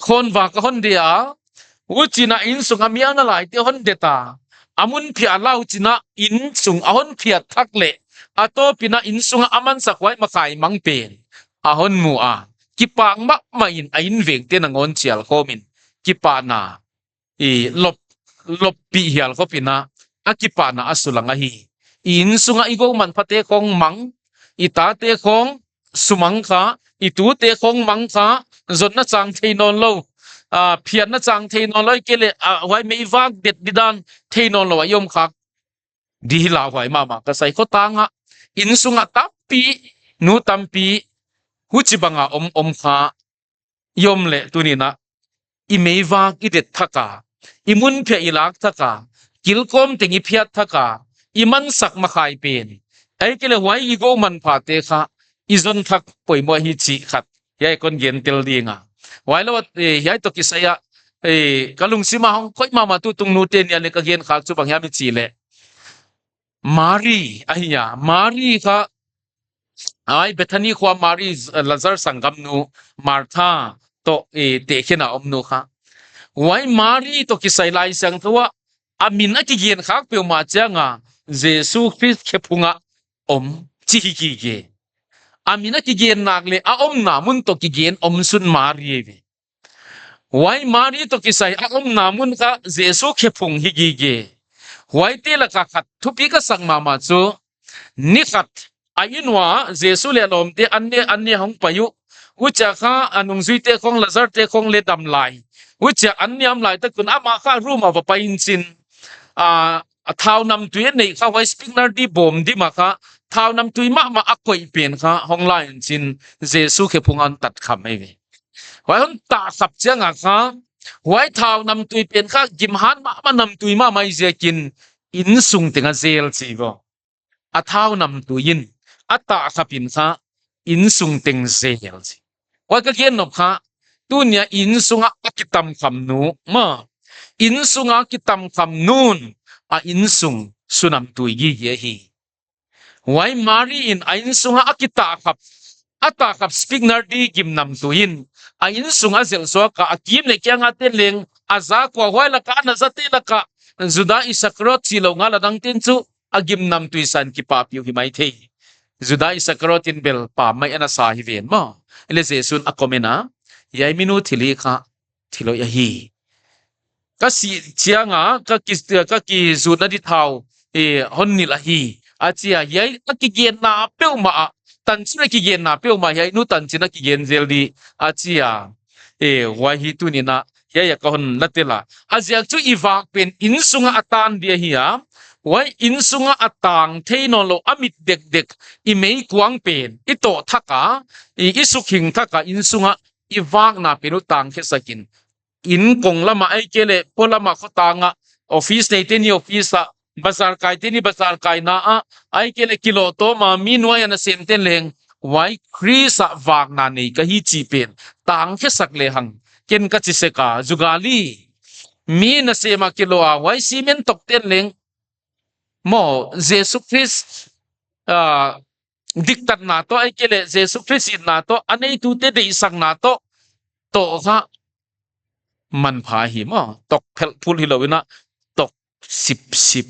Khawnvak a hon de a, huchiin a innsung a mial nalaite hon de ta. A mun phiat lou chiin a innsung a hon phiat thak leh, a tawp in a innsung a a mansak huai makhai mang pen a hon mu a. Kipak mahmah in a inn vengte nangawn chial khawm in, kipahna i lop, loppih hial khop in a, a kipahna a sulang ahi. I innsung a i gou manphate khong mang, i tate khong sumang kha, i tute khong mang kha, zonna chang thei nawnlou. a, phiatna chang thei nawnlou, ahihkeileh, a, huai meivak det didan thei nawnlou a i om khak di hi lauhuai mahmah ka sa. Khotang ah, innsung ah tampi, nu tampi, huchibang a om, om kha i om leh tuni'n ah, i meivak i det thak a, i mun phiat i lak thak a, kilkawm teng i phiat thak a, i mansak makhai pen, ahihkeileh huai i gou manphate kha i zon thak poimoh hi chih khat hiai kon gen tel ding a. Huailou, eh, hiai toh kisai ah, eh, ka lungsim a hong koih mahmah tutung nute ni a leh ka gen khak chu bang hiam i chih leh, Mari ahi a. Mari kha, ai, Bethany khua Mari, eh, Lazar sanggamnu, Martha toh, eh, tehkhin a om nu kha. Huai Mari toh kisai Laisiangthou ah a min a kigen khak peuhmah chiang a, Jesu Khrist khephung ah om chi hi gige. A min a kigen nak leh a omna mun toh kigen omsun Mari ve. Huai Mari toh kisai a omna mun kha Jesu khephung hi gige. Huaite lak a khat thupi ka sak mahmah chu, ni khat a inn uah Jesu leh a lawmte an ne, an ne hong pai uh. Huchia kha a nungzuite khong, Lazar te khong leh dam lai. Huchia an ne om lai tak un amah kha room a va pai in chin, a, a thau namtui a neih kha, huai spikenard bawm dim a kha, thau namtui mahmah a koih pen kha hong la in chin, Jesu khephung ah hon tat kham mai ve. Huai hon tat khap chiang a kha, huai thau namtui pen kha gimhat mahmah namtui mahmah ziakin innsung teng a zel chi ve. A thau namtui in a tat khap in kha innsung teng zel chi. Huai ka gen nop kha, tuni a innsung ah a kitam kham nu maw, innsung ah kitam kham nu'n a innsung su namtui gige hi. Huai Mari in a innsung ah a kitat khap, a tat khap spikenard gim namtui in a innsung a zel suak a, a kim leh kiang a te'n leng a zak ua, huai lak a a na zate lak a Juda Iskariot chih lou ngal a dangte'n chu a gim namtui san kipahpih uh hi maithei. Juda Iskariot in bel pam mai a na sa hi ven maw. Hileh Jesu'n a comment a, hiai mi nu thilhih kha thil hoih ahi. Ka sih chiang a ka ki, ka kizutna di thau, eh, hon nilh ahi, a chi a. Hiai a kigenna peuhmah a, tanchin a kigenna peuhmah hiai nu tanchin a kigen zel di, a chi a. Eh, huai hi tuni'n ah hiai a ka hon la tel a. A ziak chu i vak pen innsung ah a tan di ahi a. Huai innsung ah a tang thei nawnlou, a mit dekdek, i meikuang pen i toh thak a, i, i sukhing thak a, innsung ah i vakna pen uh tang khe sak in, inn kong lam ah, ahihkeileh polam ah, khotang ah, office neite'n i office ah, bazar kaite'n i bazar kaina ah, ahihkeileh kilawhtawm a mi nuai a nasemte'n leng, huai Khrist ah vakna nei ka hi chih pen tang khe sak lehang, ken ka chi sek a. Jugali, mi nasem a kilawh a, huai cement tokte'n leng maw, Jesu Khrist, ah, diktatna toh, ahihkeileh Jesu Khrist itna toh, a neitute deihsakna toh, toh kha manpha hi maw, tok phelh phul hilou in ah, tok sipsip.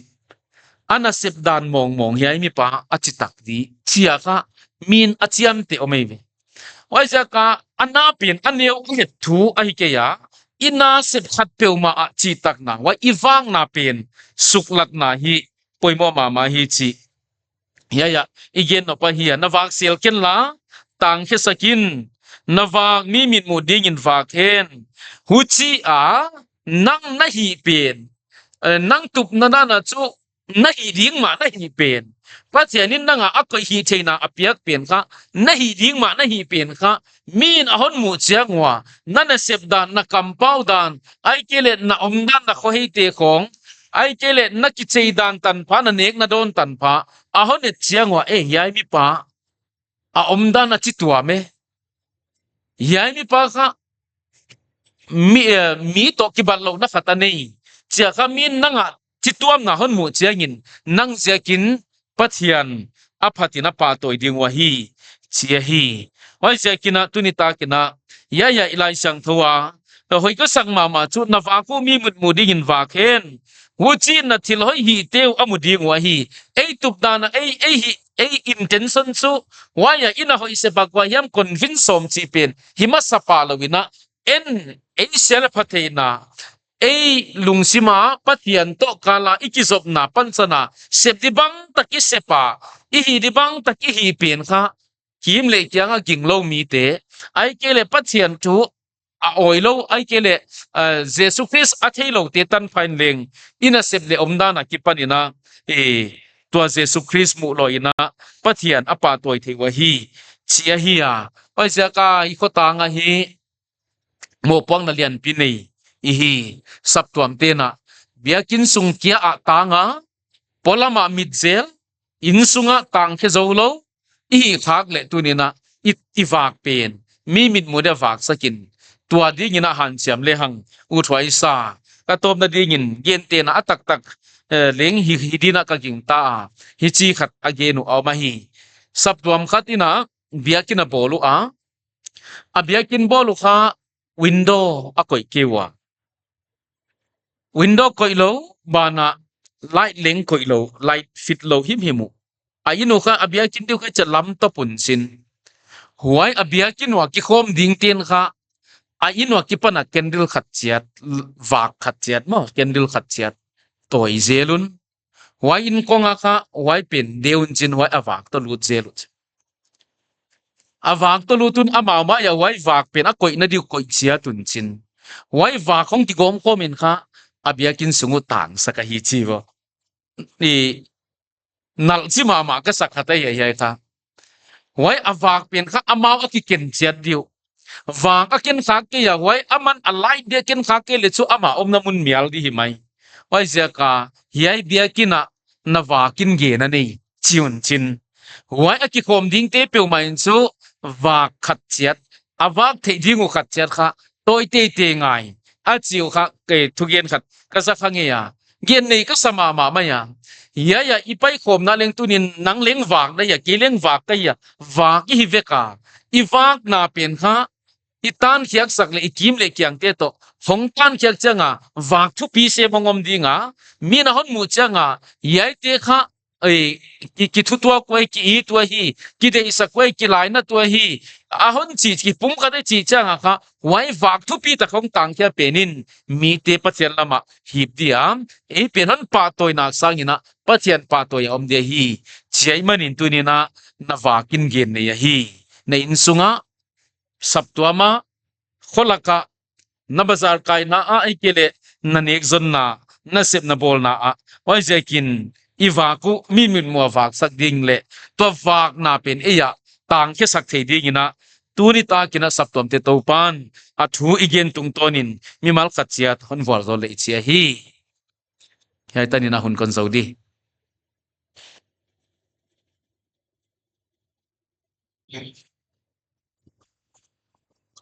A nasep dan mawngmawng hiai mipa a chi tak di, chi a kha mi'n a chiamteh om ei ve. Huaiziak a, a na pen a neu a het thu ahi kei a, i nasep khat peuhmah ah chihtakna, huai i vakna pen suklatna hi poimoh mahmah hi chih hiai a i gen nop ahi a. Na vak sel ken la, tang khe sak in, na vak mi mitmuh dingin vak hen. Huchi a, nang na hih pen, eh, nang tupna dan a chu na hih ding mah na hih pen, Pathian in nang a a koih hihtheihna a piak pen kha, na hih ding mah na hih pen kha, mi'n a hon muh chiang ua, na nasep dan, na kampau dan, ahihkeileh na omdan, na khoheite khong, ahihkeileh na kichei dan tanpha, na nek na dawn tanpha, a hon et chiang ua, eh, hiai mipa a omdan a chi tuam e. Hiai mipa kha mi, eh, mi toh kibatlouhna khat a nei, chi a kha mi'n nang a chi tuamna hon muh chiangin, nang ziakin Pathian a phatin a pahtawi ding uh ahi, chi ahi. Huaiziakin ah tuni takin ah, hiai a i Laisiangthou a, hoih ka sak mahmah chu, na vak uh mi mitmuh dingin vak hen. Huchiin na thil hoih hihte uh a mu ding uh ahi. Ei tupdan a, ei, ei hih, ei intention chu, huai a i na hoih sep a kua hiam convince sawm chih pen hi masa pah lou in ah, en, ei self phattheihna, ei lungsim a Pathian toh kal a i kizopna pansan a, sep di bangtak i sep a, i hih di bangtak i hih pen kha, kim leh kiang a ginglou mite, ahihkeileh Pathian thu a awi lou, ahihkeileh, eh, Jesu Khrist a thei loute tanpha in leng, i nasep leh omdan akipan in a, eh, tua Jesu Khrist muh lou in a, Pathian a pahtawi thei uh ahi, chi ahi a. Huaiziak a i khotang ahi, mohpuakna lianpi nei i hi, saptuamte'n a, biakin sung kia ah tang a, polam ah mit zel, innsung ah tangkhe zou lou i hih khak leh tuni'n a, i, i vak pen mi mitmuh dia vaksak in, tua ding in a hanciam lehang ut huai sa. Ka tawpna ding in, gentehna a taktak, eh, leng hi, hi ding in a ka gingta a, hichi khat a gen uh a om ahi. Saptuam khat in a, biakin a bawl uh a, a biakin bawl uh kha window a koih kei ua. Window koih lou, banah light leng koih lou, light fit lou himhim uh. A inn uh kha, a biakin deuh kha cha lam tawp un chin. Huai a biakin ua kikhawm dingte'n kha, a inn ua kipan a candle khat chiat, vak khat chiat maw, candle khat chiat tawi zel un. Huai inn kong a kha, huai pen deuh un chin, huai a vak toh lut zel uh. A vak toh lut un, amau mai a huai vak pen a koihna deuh koih chiat un chin. Huai vak hong kigawm khawm in kha, a biakin sung uh tangsak ahi chi ua. I nalh chi mahmah ka sak khat ahi hiai kha. Huai a vak pen kha amau a kiken chiat deuh. Vak a ken khak kei a, huai aman a light dia ken khak kei leh chu ama omna mun mial di hi mai. Huaiziak a hiai biakin ah na vak in gen a nei, chi un chin. Huai a kikhawm dingte peuhmah in chu vak khat chiat, a vak theih ding uh khat chiat kha tawi teitei ngai, a chi uh kha, kei thugen khat ka za kha ngei a. Gen nei ka sa mahmah mai a. Hiai a i paikhawmna leng tuni'n nang leng vak na hia, kei leng vak ka hia, vak i hi vek a. I vakna pen kha, i tankhiaksak leh i kim leh kiangte toh hong tankhiak chiang a, vak thupi sem hong om ding a. Mi'n a hon muh chiang a, hiaite kha, ei, ki, kithutuak uh ahi, ki-it uh ahi, kideihsak uh ahi, kilainat uh ahi, a hon chih, kipumkhat a chih chiang a kha, huai vak thupi tak hong tangkhia pen in mite Pathian lam ah hip dia, ei pen hon pahtawinak sang in a, Pathian pahtawi a om dia hi, chi ahihman in tuni'n a, na vak in gen nei ahi. Na innsung ah, saptuam ah, kholak ah, na bazar kaina ah, ahihkeileh na nekzonna, na sepna bawlna ah, huaiziak in i vak uh mi mitmuh a vaksak ding leh, tua vakna pen ei a tangkhesak thei ding in a, tuni tak in a saptuamte Toupa'n a thu i gen tungtawn in mimal khat chiat hon vualzawl leh i chi ahi. Hiai tan in a hun kon zou di.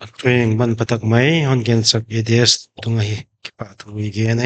A tuing ban patak mai hon gensak A D S tung ahi, kipahthu i gen ahi.